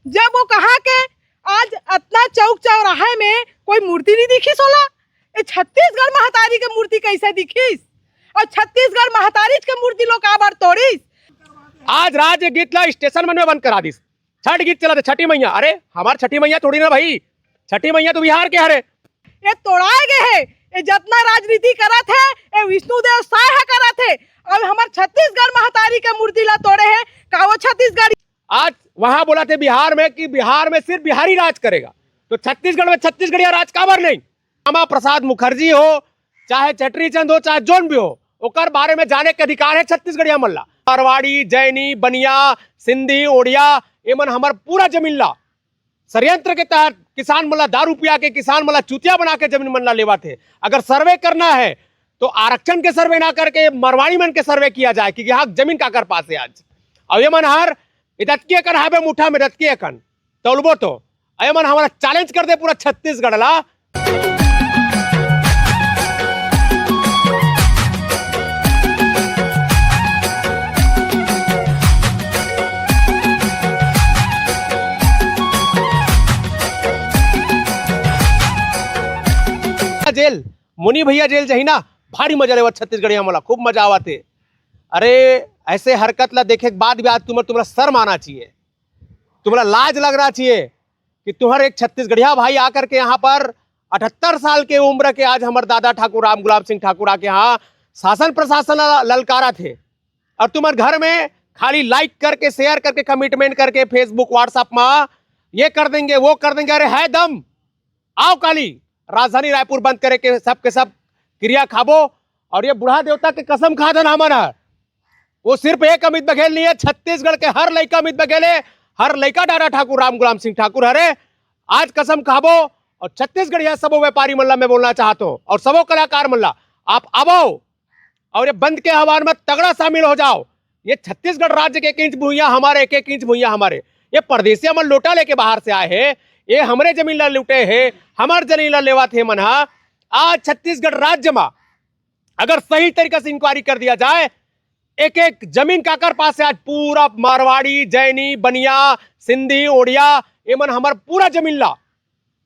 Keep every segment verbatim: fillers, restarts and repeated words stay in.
जब वो कहा के आज अतना चौक चौराहे में कोई मूर्ति नहीं दिखिस होला, ए छत्तीसगढ़ महतारी के मूर्ति कैसे दिखिस? और छत्तीसगढ़ महतारी के मूर्ति लोग काबर तोड़िस? आज राज्य गीत ला स्टेशन मन में बंद करा दिस। छठ गीत चलत हे, छठी मैया। अरे, हमार छठी मैया थोड़ी ना भाई, छठी मैया तो बिहार के हरे। ये तोड़ाए गए है, ये जतना राजनीति करत है, ये विष्णुदेव साय ह करत है। अब हमार छत्तीसगढ़ महतारी के मूर्ति ला तोड़े है, का वो छत्तीसगढ़? आज वहां बोला थे बिहार में कि बिहार में सिर्फ बिहारी राज करेगा, तो छत्तीसगढ़ में छत्तीसगढ़िया राज काबर नहीं? श्यामा प्रसाद मुखर्जी हो, चाहे चटरी चंद हो, चाहे जोन भी हो, ओकर बारे में जाने के अधिकार है छत्तीसगढ़िया मन ला। मारवाड़ी, जैनी, बनिया, सिंधी, ओड़िया, ये मन हमर पूरा जमीन ला षड्यंत्र के तहत किसान मन ला दारू पिया के, किसान मन ला चूतिया बना के जमीन मन ला लेवा थे। अगर सर्वे करना है तो आरक्षण के सर्वे ना करके मरवाड़ी मन के सर्वे किया जाए कि यहाँ जमीन काकर पास है आज। अब ये मन हर इदतकी अकन हाबे मुठा में रतकी अकन तौलबो तो अये मन हमारा चैलेंज कर दे पूरा छत्तीसगढ़ ला। जेल, मुनि भैया जेल जही ना, भारी मजा लेवत छत्तीसगढ़िया मन ला, खूब मजा आवत हे। अरे, ऐसे हरकत ला देखे के बाद भी आज तुमर तुमला शर्म आना चाहिए, तुमला लाज लगना चाहिए कि तुम्हर एक छत्तीसगढ़िया भाई आकर के यहाँ पर अठहत्तर साल के उम्र के आज हमर दादा ठाकुर राम गुलाब सिंह ठाकुर आके यहाँ शासन प्रशासन ला ललकारा थे, और तुम्हर घर में खाली लाइक करके, शेयर करके, कमिटमेंट करके, Facebook, WhatsApp में ये कर देंगे, वो कर देंगे। अरे है दम, आओ काली राजधानी रायपुर बंद करे के सब के सब किरिया खाबो। और ये बूढ़ा देवता के कसम खा देना हमन ह। वो सिर्फ एक अमित बघेल नहीं है, छत्तीसगढ़ के हर लइका अमित बघेल है, हर लइका दादा ठाकुर राम गुलाम सिंह ठाकुर हरे। आज कसम खाबो। और छत्तीसगढ़िया सबो व्यापारी मन ला मैं बोलना चाहत हूँ और सबो कलाकार मन ला, आप आवो और ये बंद के आह्वान में तगड़ा शामिल हो जाओ। ये छत्तीसगढ़ राज्य के एक इंच भुइयां हमारे, एक एक इंच भुइयां हमारे। ये परदेसिया मन लोटा लेके बाहर से आए हैं, ये हमरे जमीन ला लूटे हैं, हमार जमीन ला लेवत हे मन हा। आज छत्तीसगढ़ राज्य में अगर सही तरीका से इंक्वायरी कर दिया जाए, एक एक जमीन काकर पास है आज, पूरा मारवाड़ी, जैनी, बनिया, सिंधी, ओड़िया, ये मन हमार पूरा जमीन ला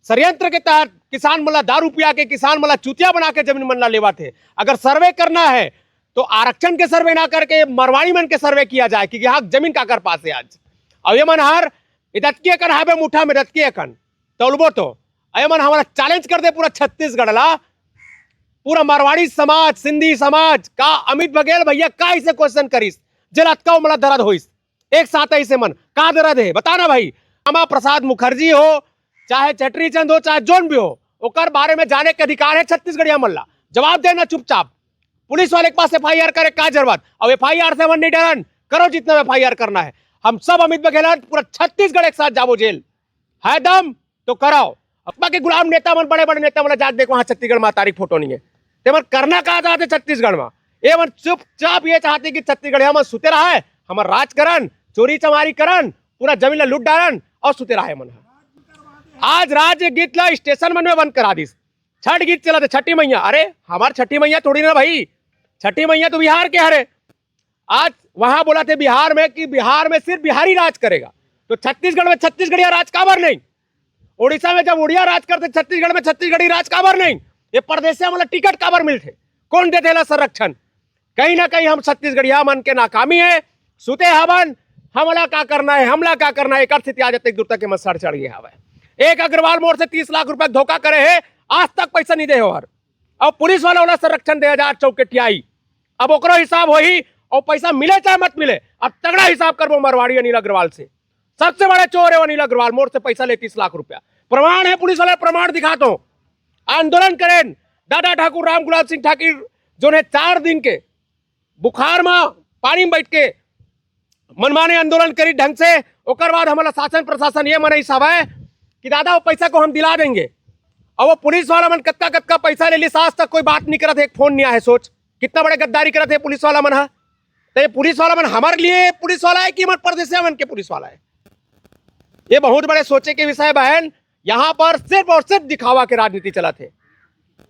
षड्यंत्र के तहत किसान मन ला दारू पिया के, किसान मन ला चूतिया बना के जमीन मन ला लेवत हे। अगर सर्वे करना है तो आरक्षण के सर्वे ना करके मरवाड़ी मन के सर्वे किया जाए कि यहाँ जमीन काकर पास है आज। और ये मन हर इदतकी अकन हाबे मुठा में रतकी अकन तौलबो तो अये मन हमारा चैलेंज कर दे पूरा छत्तीसगढ़ ला, पूरा मारवाड़ी समाज, सिंधी समाज का अमित बघेल भैया का इसे क्वेश्चन करिस, जेला अतका उमला दर्द होइस, एक साथ ऐसे मन का दर्द है बताना भाई। श्यामा प्रसाद मुखर्जी हो, चाहे चटरी चंद हो, चाहे जोन भी हो, ओकर बारे में जाने के अधिकार है छत्तीसगढ़िया मन ला। जवाब देना चुपचाप। पुलिस वाले के पास एफआईआर करे का जरूरत? अब एफआईआर से मन नहीं डरन, करो जितना एफआईआर करना है। हम सब अमित बघेल हन, पूरा छत्तीसगढ़ एक साथ जाबो जेल। है दम तो कराओ। अब बाकी गुलाम नेता मन, बड़े बड़े नेता मन ला जात देखो, वहां छत्तीसगढ़ महतारी फोटो नहीं है। ते मन करना का चाहते छत्तीसगढ़ में? ये मन चुपचाप ये चाहते कि छत्तीसगढ़िया मन सुते रहे, हमर राज करन, चोरी चमारी करन, पूरा जमीन ला लूट डालन और सुते रहे मन। आज राज्य गीत ला स्टेशन मन में बंद करा दिस। छठ गीत चलत हे, छठी मैया। अरे, हमार छठी मैया थोड़ी ना भाई, छठी मैया तो बिहार के हरे। आज वहां बोला थे बिहार में कि बिहार में सिर्फ बिहारी राज करेगा, तो छत्तीसगढ़ में छत्तीसगढ़िया राज काबर नहीं? उड़ीसा में जब उड़िया राज करते, छत्तीसगढ़ में छत्तीसगढ़ी राज काबर नहीं? ये परदेसिया मन ला टिकट काबर मिलथे? कौन देथे ला संरक्षण? कहीं ना कहीं हम छत्तीसगढ़िया मन के नाकामी है। सुते हवन, हमला का करना है, हमला का करना है, एक स्थिति आ जाते, एक दूर तक के मत सर चढ़ गए हवे। एक अग्रवाल मोर से तीस लाख रुपया धोखा करे है, आज तक पैसा नहीं दे हो हर। अब पुलिस वाला वाला संरक्षण दे हजार चौक के टियाई, अब ओकरो हिसाब होही और पैसा मिले चाहे मत मिले, अब तगड़ा हिसाब करबो मारवाड़ी अनिल अग्रवाल से। सबसे बड़ा चोर है वो अनिल अग्रवाल, मोर से पैसा ले तीस लाख रुपया। प्रमाण है पुलिस वाला, प्रमाण दिखाता हूँ। आंदोलन करें दादा ठाकुर राम गुलाब सिंह ठाकुर, जो ने चार दिन के बुखार में पानी में बैठ के मनमाने आंदोलन करी ढंग से, ओकर बाद हमारा शासन प्रशासन ये मनई सब है कि दादा वो पैसा को हम दिला देंगे। और वो पुलिस वाला मन कतका कतका पैसा ले लिस, आज तक कोई बात नहीं करत है, एक फोन नहीं आया है। सोच कितना बड़े गद्दारी करत है पुलिस वाला मन हा। तो ये पुलिस वाला मन हमारे लिए पुलिस वाला है कि हमारे परदेसिया मन के पुलिस वाला है? ये बहुत बड़े सोचे के विषय बहन। यहाँ पर सिर्फ और सिर्फ दिखावा के राजनीति चलत है।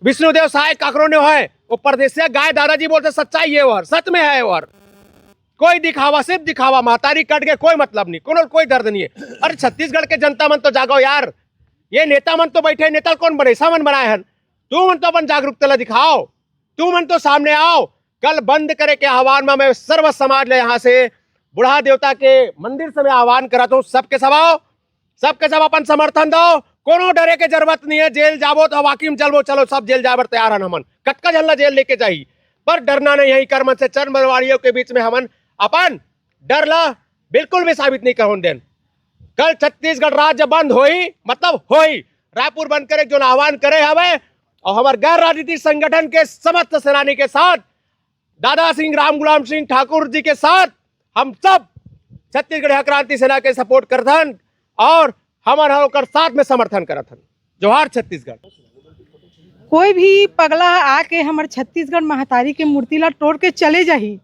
विष्णुदेव सहाय काकरो ने है, वो परदेसिया गाय दादाजी बोलते, सच्चाई ये ओहर, सच में है ओहर। कोई दिखावा, सिर्फ दिखावा। महतारी कट गए, कोई मतलब नहीं, कोनो कोई दर्द नहीं है। अरे छत्तीसगढ़ के जनता मन तो जागो यार, ये नेता मन तो बैठे, नेता कौन बने, मन बनाए हन। तू मन तो अपन जागरूकता ला दिखाओ, तू मन तो सामने आओ। कल बंद करे के आह्वान में मैं सर्व समाज ले यहाँ से बुढ़ा देवता के मंदिर से मैं आह्वान करत हूँ, सबके सब आओ, सबके सब अपन समर्थन दो। कोनो डरे के जरूरत नहीं है। जेल जाबो तो वाकिम चलबो, चलो सब जेल जाए बर तैयार हन हमन। कतका झन ला जेल लेके जाही, पर डरना नहीं है। कर मन से चंद बरवाड़ियों के बीच में हमन अपन डर ला बिल्कुल भी साबित नहीं कहन देन। कल छत्तीसगढ़ राज्य बंद होही, मतलब होही। रायपुर बंद करे के जोन आह्वान करे हवे, और हमार गैर राजनीतिक संगठन के समस्त सेनानी के साथ, दादा सिंह, राम गुलाम सिंह ठाकुर जी के साथ हम सब छत्तीसगढ़ क्रांति सेना के सपोर्ट करथन और हमन ह ओकर साथ में समर्थन करथन। जोहार छत्तीसगढ़। कोई भी पगला आके हमर छत्तीसगढ़ महतारी के मूर्ति ला तोड़ के चले जाही,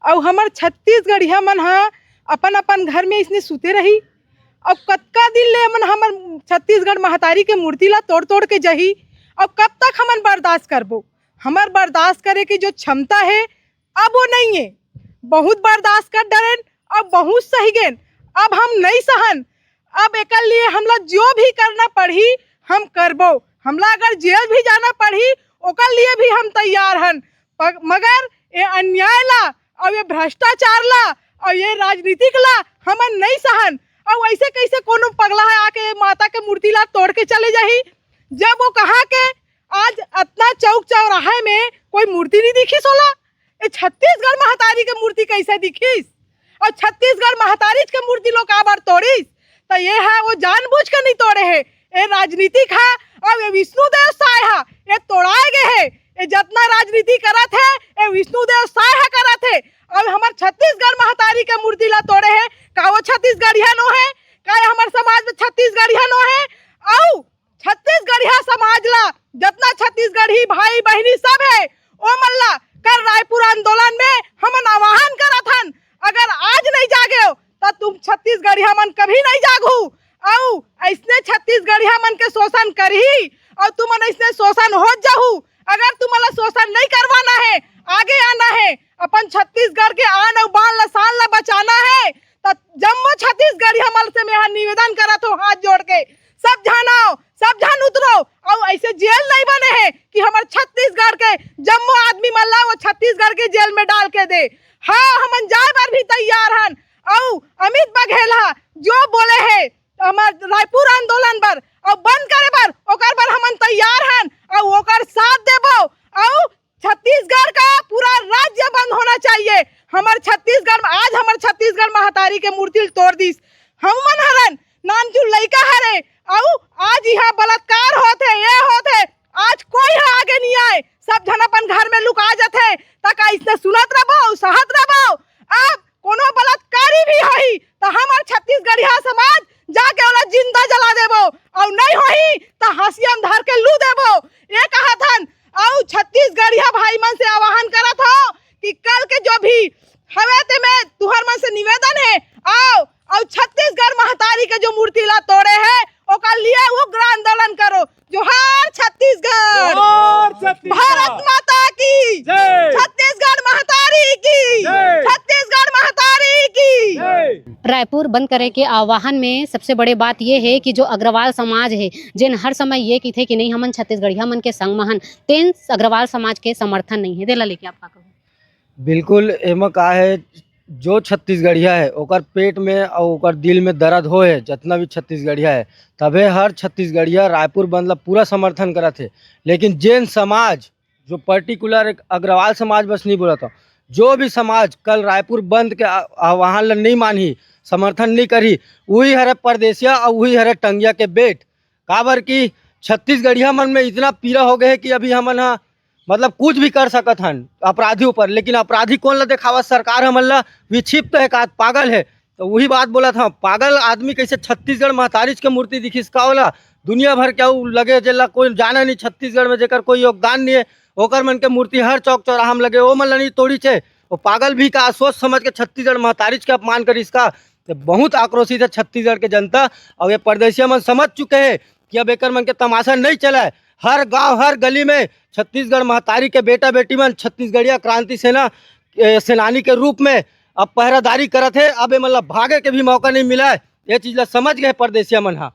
अउ हमर छत्तीसगढ़िया मन ह अपन अपन घर में इसने सुते रही, अउ कतका दिन ले हमन हमर छत्तीसगढ़ महतारी के मूर्ति ला तोड़ तोड़ के जाही, अउ कब तक हमन बर्दाश्त करबो? हमर बर्दाश्त करे के जो क्षमता है, अब वो नहीं है। बहुत बर्दाश्त कर डरेन, अब बहुत सही गेन, अब हम नहीं सहन। अब एकर लिए हमला जो भी करना पड़ही, हम करबो। हमला अगर जेल भी जाना पड़ही, ओकर लिए भी हम तैयार हन। प-, मगर ये अन्याय ला, और ये भ्रष्टाचार ला, और ये राजनीतिक ला हमन नहीं सहन। और ऐसे कैसे कोनो पगला है आके माता के मूर्ति ला तोड़ के चले जाही? जब वो कहा के आज अतना चौक चौराहे में कोई मूर्ति नहीं दिखिस होला, ये छत्तीसगढ़ महतारी के मूर्ति कैसे दिखिस? और छत्तीसगढ़ महतारी के मूर्ति लोग काबर तोड़िस? तो ये है वो जानबूझ के नहीं तोड़े है, ये राजनीतिक है। और ये विष्णुदेव साय है, ये तोड़ाए गए है। ये जितना राजनीति करत है, ये विष्णुदेव साय है करत है। और हमार छत्तीसगढ़ महतारी के मूर्ति ला तोड़े है। का वो छत्तीसगढ़िया नो है? का ये हमार समाज में छत्तीसगढ़िया नो है? आऊ छत्तीसगढ़िया समाज ला, जतना छत्तीसगढ़ी भाई बहिनी सब है, ओ मन ला कल रायपुर आंदोलन में हमन आह्वान करत हन, अगर आज नहीं जागे हो, तो तुम छत्तीसगढ़िया मन कभी नहीं जागू। अउ ऐसने छत्तीसगढ़िया मन के शोषण करही, अउ तुमन ऐसने शोषण हो जाहू। अगर तुमन ला शोषण नहीं करवाना है, आगे आना है, अपन छत्तीसगढ़ के आन अउ बान ला, शान ला बचाना है, तो जम्मो छत्तीसगढ़िया मन से मैं निवेदन करत हूँ हाथ जोड़ के, सब झन आओ, सब झन उतरो। अउ ऐसे जेल नहीं बने है कि हमर छत्तीसगढ़ के जम्मो आदमी मन ला वो छत्तीसगढ़ के जेल में डाल के दे। हाँ, हमन जाए बर भी तैयार हन। अउ अमित बघेल हा जो बोले है, हमर रायपुर आंदोलन बर अउ बंद करे बर, ओकर बर हमन तैयार हन अउ ओकर साथ देबो। अउ छत्तीसगढ़ का पूरा राज्य बंद होना चाहिए। हमर छत्तीसगढ़ में आज हमर छत्तीसगढ़ महतारी के मूर्ति ल तोड़ दिस। हमन हरन नानचुन लइका हरे, अउ आज यहाँ बलात्कार होत है, ये होत है, आज कोई ह आगे नहीं आए, सब झन अपन घर में लुका जाथे। त का इसने सुनत रबो, सहत रबो? अब कोनो बलात्कारी भी होही त हमर छत्तीसगढ़िया समाज जाके ओला जिंदा जला देबो, अउ नहीं होही त हंसिया म धर के लू देबो। ये कहत हन, अउ छत्तीसगढ़िया भाई मन से आह्वान करत हो कि कल के जो भी हवे ते में तुहर मन से निवेदन है, आओ, अउ छत्तीसगढ़ महतारी के जो मूर्ति ला तोड़े है, ओकर लिए उग्र आंदोलन करो। जोहार छत्तीसगढ़। जोहार छत्तीसगढ़। भारत माता की जय। छत्तीसगढ़ महतारी की जय। छत्तीसगढ़ महतारी की जय। रायपुर बंद करे के आह्वान में सबसे बड़े बात ये है कि जो अग्रवाल समाज है, जेन हर समय ये कहिथे कि नहीं, हमन छत्तीसगढ़िया मन के संग म हन, तेन अग्रवाल समाज के समर्थन नहीं है। तेला लेके आप का कहो? बिल्कुल, एमा का है, जो छत्तीसगढ़िया है, ओकर पेट में अउ ओकर दिल में दर्द होए है, जतना भी छत्तीसगढ़िया है, तभे हर छत्तीसगढ़िया रायपुर बंद ला पूरा समर्थन करत है। लेकिन जेन समाज, जो पर्टिकुलर एक अग्रवाल समाज बस नहीं बोलत हूँ, जो भी समाज कल रायपुर बंद के आ-, आह्वान ला नहीं मानही, समर्थन नहीं करही, वही हरे परदेसिया अउ वही हरे टंगिया के बेट। काबर कि छत्तीसगढ़िया मन में इतना पीरा हो गए है कि अभी हमन ह, मतलब, कुछ भी कर सकत हन अपराधी ऊपर, लेकिन अपराधी कोन ला देखावत? सरकार हमन ला विक्षिप्त है का, पागल है। तो वही बात बोलत हूँ, पागल आदमी कैसे छत्तीसगढ़ महतारीच के मूर्ति दिखिस का ओला? दुनिया भर के अउ लगे जेला कोई जाना नहीं छत्तीसगढ़ में, जेकर कोई योगदान नहीं है, ओकर मन के मूर्ति हर चौक चौराहा में लगे, ओ मन ला नहीं तोड़िस हे। वो पागल भी का सोच समझ के छत्तीसगढ़ महतारीच के अपमान करिस का? तो बहुत आक्रोशित है छत्तीसगढ़ के जनता। और ये परदेसिया मन समझ चुके हैं कि अब एकर मन के तमाशा नहीं चला है। हर गांव, हर गली में छत्तीसगढ़ महतारी के बेटा बेटी मन छत्तीसगढ़िया क्रांति सेना, ए, सेनानी के रूप में अब पहरादारी करत हे, अब एमन ला भागे के भी मौका नहीं मिला है। ये चीज ला समझ गए परदेसिया मन हा।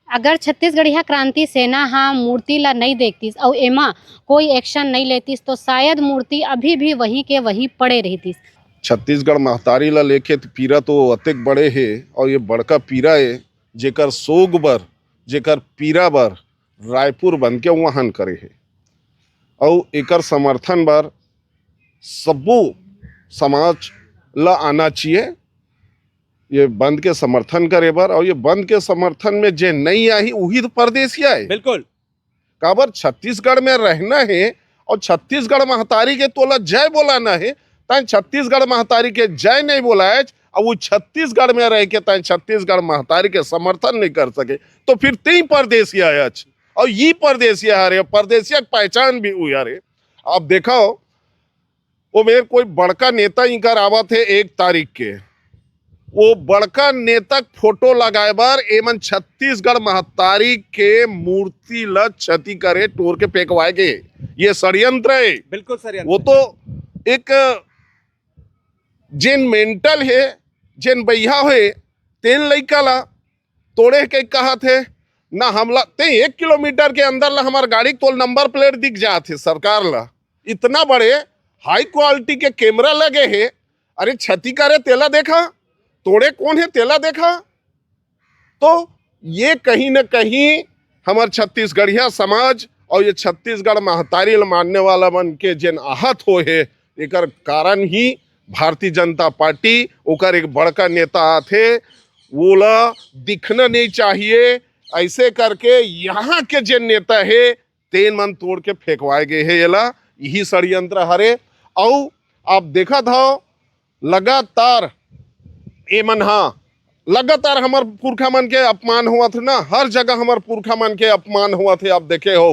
अगर छत्तीसगढ़िया क्रांति सेना हा मूर्ति ला नहीं देखतिस अउ एमा कोई एक्शन नहीं लेतिस, तो शायद मूर्ति अभी भी वहीं के वहीं पड़े रहतिस। छत्तीसगढ़ महतारी ला लेके त पीरा तो अतेक बड़े हे, और ये बड़का पीरा हे, जेकर सोग बर, जेकर पीरा बर रायपुर बंद के आह्वान करे हे, और एकर समर्थन बर सब्बो समाज ला आना चाहिए ये बंद के समर्थन करे बर। और ये बंद के समर्थन में जे नहीं आही, उही तो परदेसिया है। बिल्कुल। काबर छत्तीसगढ़ में रहना है और छत्तीसगढ़ महतारी के तोला जय बोलाना है, तैं छत्तीसगढ़ महतारी के जय नहीं बोलाए, और वो छत्तीसगढ़ में रह के तैं छत्तीसगढ़ महतारी के समर्थन नहीं कर सके, तो फिर तीन परदेसिया है। अच्छा, और ये परदेसिया हरे, परदेसिया की पहचान भी हुई हरे। आप देखो, वो मेर कोई बड़का नेता इनकर आवत है एक तारीख के, वो बड़का नेता के फोटो लगाए बर एमन छत्तीसगढ़ महतारी के मूर्ति ल क्षति करे, टोर के फेंकवाए गे। ये षड्यंत्र है। बिल्कुल षड्यंत्र। वो तो एक जेन मेंटल है, जेन बइहा है, तेन लइका ला तोड़े के कहत हे ना हमला। ते एक किलोमीटर के अंदर ला हमार गाड़ी के तोल नंबर प्लेट दिख जात हे सरकार ला। इतना बड़े हाई क्वालिटी के कैमरा लगे हे। अरे क्षति करे तेला देखा, तोड़े कौन है तेला देखा। तो ये कहीं न कहीं हमार छत्तीसगढ़िया समाज और ये छत्तीसगढ़ महतारी ल मानने वाला मन के जेन आहत हो हे, एकर कारण ही भारतीय जनता पार्टी, ओकर एक बड़का नेता आथे, ओला दिखना नहीं चाहिए। ऐसे करके यहाँ के जेन नेता हे, तेन मन तोड़ के फेंकवाए गए हे। एला यही षड्यंत्र हरे। अउ आप देखत हव, लगातार ए मन हा, लगातार हमर पुरखा मन के अपमान होवत हे ना, हर जगह हमर पुरखा मन के अपमान होवत हे। आप देखे हो,